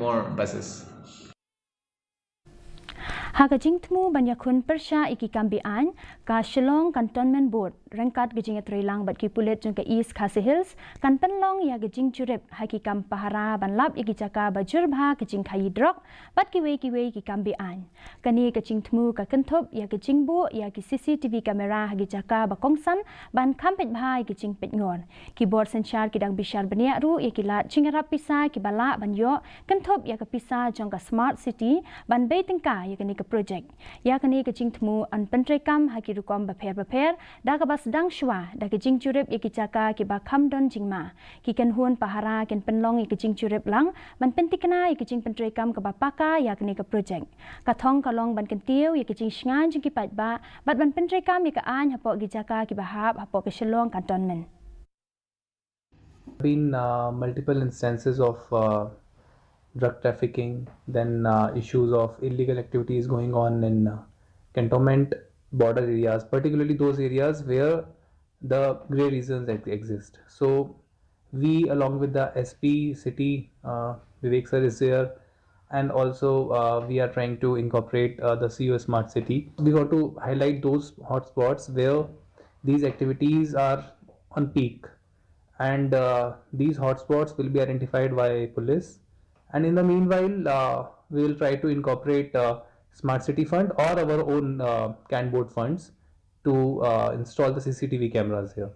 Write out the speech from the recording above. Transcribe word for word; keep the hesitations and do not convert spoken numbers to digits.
more buses. Ha ka jingthmu ban ïakhun pyrshah ïa ki kam be-aiñ, ka Shillong Cantonment Board ryngkat ka jingïatreilang bad ki pulit jong ka East Khasi Hills kan pynlong ïa ka jingjurip ha ki kam pahara ban lap ïa ki jaka ba jur bha ka jingkhaii drok bad kiwei kiwei ki kam be-aiñ. Kane ka jingthmu ka kynthup ïa ka jingbuh ïa ki C C T V camera ha ki jaka ba kongsan ban kham peit bha ïa ki jingpeit ngor. Ki bor synshar ki dang bishar bniah ruh ïa ki lad jingïarap pisa kiba lah ban ïoh kynthup ïa ka pisa jong ka Smart City ban bei tyngka ïa kane ka projek. Ïa kane ka jingthmu yn pyntreikam ha ki rukom bapher bapher da kaba sdang shuwa da ka jingjurip ïa ki jaka kiba kham don jingma. Ki kynhun pahara kin pynlong ïa ka jingjurip lang ban pyntikna ïa ka jingpyntreikam kaba paka ïa kane ka projek. Ka thong ka long ban kyntiew ïa ka jingshngaiñ jong ki paidbah bad ban pyntreikam ïa ka aiñ hapoh ki jaka kiba hap hapoh ka Shillong Cantonment. Been uh, multiple instances of uh, drug trafficking, then uh, issues of illegal activities going on in uh, cantonment border areas, particularly those areas where the grey regions ex- exist. So we, along with the S P city, uh, Vivek sir is there, and also uh, we are trying to incorporate uh, the C U S Smart City. We want to highlight those hotspots where these activities are on peak, and uh, these hotspots will be identified by police. And in the meanwhile, uh, we will try to incorporate uh, Smart City Fund or our own uh, CAN board funds to uh, install the C C T V cameras here.